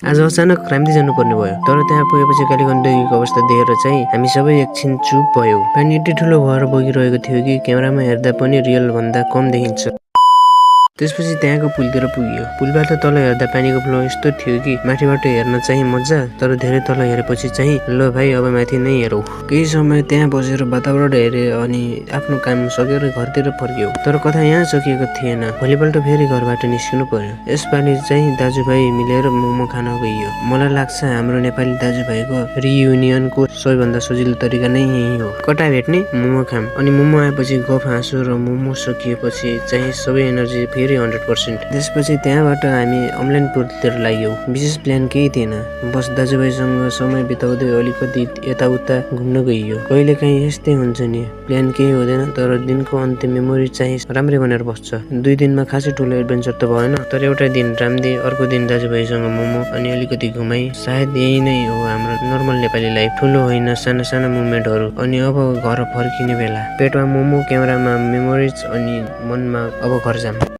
आज अचानक राम्री जानुपर्ने भयो, तर त्यहाँ पुगेपछि कालीगण्डकीको अवस्था देखेर चाहिँ हामी सबै एकछिन चुप भयौँ। पानी यति ठुलो भएर बगिरहेको थियो कि क्यामेरामा हेर्दा पनि रियल भन्दा कम देखिन्छ। त्यसपछि त्यहाँको पुलतिर पुगियो। पुलबाट तल हेर्दा पानीको फ्लो यस्तो थियो कि माथिबाट हेर्न चाहिँ मजा, तर धेरै तल हेरेपछि चाहिँ ल भाइ अब माथि नै हेरौँ। केही समय त्यहाँ बसेर वातावरण हेरे अनि आफ्नो काम सकेर घरतिर फर्क्यौ। तर कथा यहाँ सकिएको थिएन। भोलिपल्ट फेरि घरबाट निस्किनु पर्यो। यसपालि चाहिँ दाजुभाइ मिलेर मोमो खान गइयो। मलाई लाग्छ हाम्रो नेपाली दाजुभाइको रियुनियनको सबैभन्दा सजिलो तरिका नै यही हो। कटा भेट्ने, मोमो खाम, अनि मोमो आएपछि गफ हाँसो र मोमो सकिएपछि चाहिँ सबै एनर्जी फेरि 100%। त्यसपछि त्यहाँबाट हामी अमल्यानपुरतिर लाग्यौँ। विशेष प्लान केही थिएन, बस दाजुभाइसँग समय बिताउँदै अलिकति यताउता घुम्न गइयो। कहिलेकाहीँ यस्तै हुन्छ नि, प्लान केही हुँदैन तर दिनको अन्तिम मेमोरी चाहिँ राम्रै बनेर बस्छ। 2 दिनमा खासै ठुलो एडभेन्चर त भएन, तर एउटा दिन रामदे, अर्को दिन दाजुभाइसँग मोमो अनि अलिकति घुमाइ। सायद यही नै हो हाम्रो नर्मल नेपाली लाइफ। ठुलो होइन, साना साना मुभमेन्टहरू। अनि अब घर फर्किने बेला। पेटमा मोमो, क्यामेरामा मेमोरिज अनि मनमा अब घर जाम।